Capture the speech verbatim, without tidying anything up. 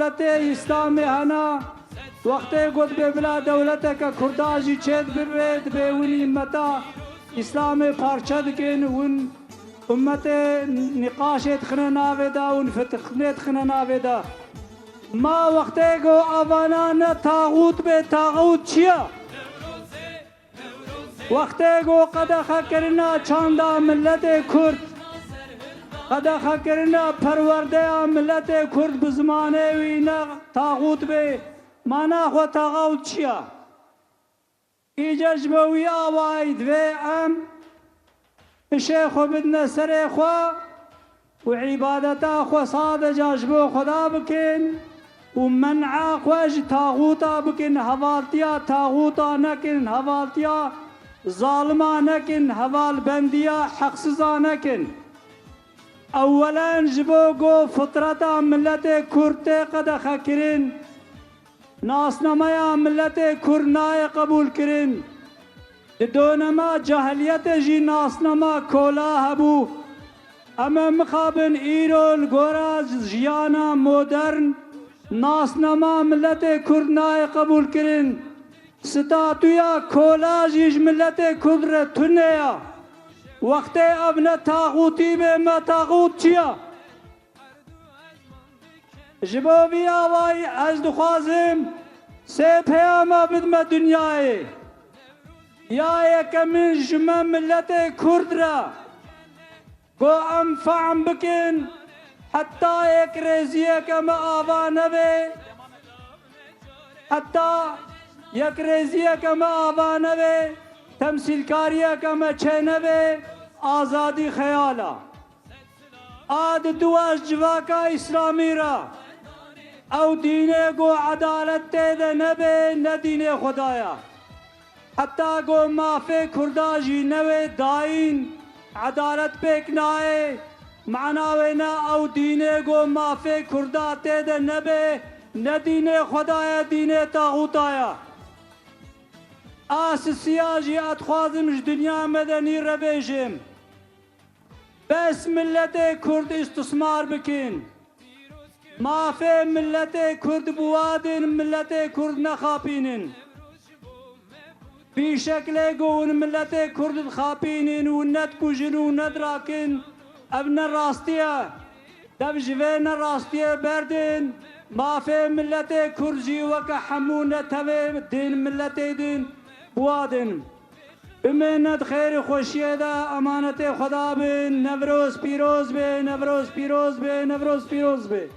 Dewletê Îslamê hena, wextê ku dibê bila dewleteke Kurda jî çêdibe, dibê win îmmeta Îslamê parçe dikin, win ummetê nîqaşê dixine navê de, win fitixnê dixine navê de. Ma wextê ku avana ne taxût bê, taxût çi ye? Wextê ku qedexekirina çanda miletê Kurd, qedexekirina perwerdeya miletê Kurd bi zimanê wî ne taxût bê, mana xwe taxût çi ye? Îca ji bo wî awayî divê em hişê xwe bidine serê xwe û îbadeta xwe sadeca ji bo Xweda bikin û men'a xwe ji taxûta bikin, hevaltiya taxûta nekin, hevaltiya zalima nekin, hevalbendiya heqsiza nekin. Ewelen ji bo ku fitreta miletê Kurd tê qedexekirin, nasnameya miletê Kurd nayê qebûlkirin. Di donema cahiliyetê jî nasnama kola hebû. Em ê mixabin îro li gora jiyana modern nasnama miletê Kurd nayê qebûlkirin. Statûya kola jî ji miletê Kurd re tune ye. Wextê ev ne taxûtî be, me taxût çi ye? Ji bo vî awayî ez dixwazim sê peyama bidime dinyayê. Ya yekemin ji me miletê Kurd re, ku em fehm bikin, heta yekrêziyeke me ava nebe, heta yekrêziyeke me ava nebe, temsîlkariyeke me çênebe, azadî xeyal e. A diduwa ji civaka Îslamî re, ew dînê ku edalet tê de nebe, ne dînê Xweda ye. Heta ku mafê Kurda jî newê dayîn, edalet pêk nayê. Mana wê ne ew dînê ku mafê Kurda tê de nebe, ne dînê Xweda ye, dînê taxûta ye. A sisiya jî ez dixwazim ji dinya medenî re bêjim. Bes miletê Kurd îstismar bikin. Mafê miletê Kurd biwadin, miletê Kurd nexapînin. Vî şeklê ku hûn miletê Kurd dixapînin û nedikujin û nedirakin, ev ne rastî ye. Dev ji vê nerastiyê berdin, mafê miletê Kurd jî weke hemû netewê din, miletê din biwadin. Bimînin di xêr û xweşiyê de, emanetê Xweda bin. Newroz pîroz be, Newroz pîroz be, Newroz pîroz be.